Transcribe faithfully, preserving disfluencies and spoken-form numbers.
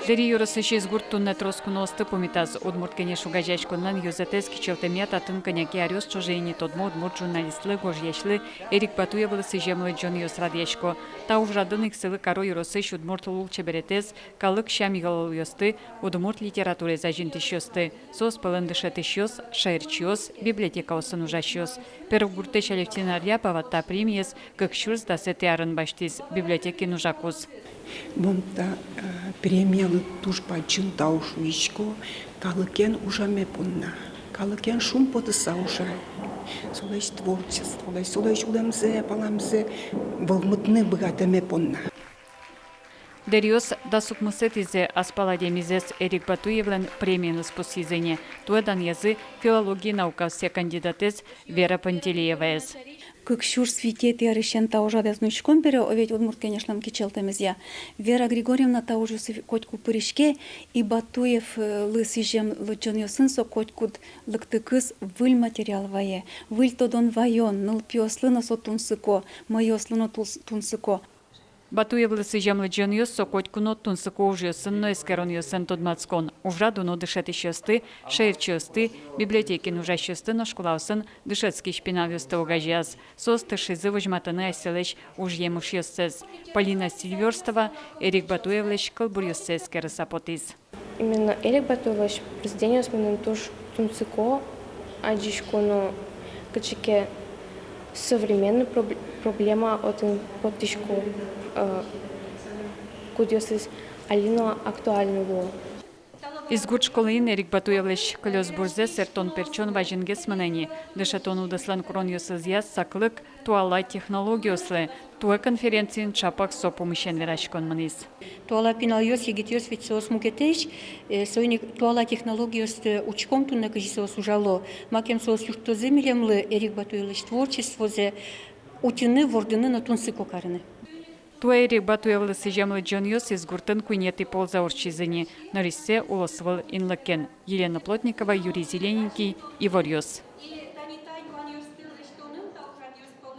Дэри ёросысь Изгурт туннэ трос куноосты пумитаз. «Удмурт кенеш» огазеяськонлэн ёзэтэз кичӧлтэмъя татын кӧня ке аръёс ӵоже ини тодмо удмурт журналистлы, гожъясьлы Эрик Батуевлы сӥзем лыдӟонъёс радъясько. Та ужрадын ик сӥлы каро ёросысь удмурт лулчеберетэз, калык сям-йылолъёсты, удмурт литератураез азинтӥсьёсты. Соос пӧлын дышетӥсьёс, шаерчиос, библиотекаосын ужасьёс. Пергуртысь Алевтина Арьяпова та премиез кык сюрс дасэтӥ арын басьтӥз, библиотекаын ужакуз. Мон та, э, премиялы туж бадӟым тау шуисько калыкен ужаме понна. Калыкен шумпотыса ужай. Солэсь творчестволэсь, солэсь улэмзэ-паламзэ вӧлмытыны быгатэме понна. Дэриос дас укмысэтӥзэ ас пала адямизэс Эрик Батуевлэн премиеныз пусйизы ини. Туэ данъязы филология наукаосъя кандидатэз Вера Пантелееваез. Кык сюрс витетӥ арысен та ужрадэз нуиськом бере, о ведь, «Удмурт кенешлэн» кичӧлтэмезъя, Вера Григорьевна та ужъёсы котьку пыриське, и Батуевлы сӥзем лыдӟонъёсын со котькуд лыктыкыз выль материал вае, выль тодон-ваён, нылпиослы но со тунсыко, мӧйыослы но тунс-, тунсыко. Батуевлы сӥзем лыдӟонъёс — со котьку но тунсыко ужъёсын но эскеронъёсын тодматскон. Ужрад уно дышетӥсьёсты, шаерчиосты, библиотекаын ужасьёсты но школаосын дышетскись пиналъёсты огазеяз. Соос тыршизы возьматыны асьсэлэсь уж емышъёссэс. Полина Сильверстова Эрик Батуевлэсь кылбуръёссэ эскерыса потӥз. Именно Эрик Батуевлэсь произведениос мыным туж тунсыко адӟисько но, кыӵе ке современной проб-, проблема отын поттӥсько, э, кудъёсыз али но актуальной луо. Изгурт школаын Эрик Батуевлэсь кылёсбурзэ сэртон-пертчон вазенгес мынэ ини. Дышетон удыслэн куронъёсызъя саклык туала технологиослы. Туэ конференциын ӵапак со пумысен вераськон мынӥз. Туала пиналъёс, егитъёс ведь соос мукетэсь, э, соин ик туала технологиосты учком туннэ, кызьы соос ужало, макем соос юрттозы милемлы Эрик Батуевлэсь творчествозэ утьыны, вордыны но тунсыко карыны. Туэ Эрик Батуевлы сӥзем лыдӟонъёс Изгуртын куинетӥ ползэ ортчизы ини. Нырысьсэ улосвыл инлыкен. Елена Плотникова, Юрий Зелененький, «Иворъёс».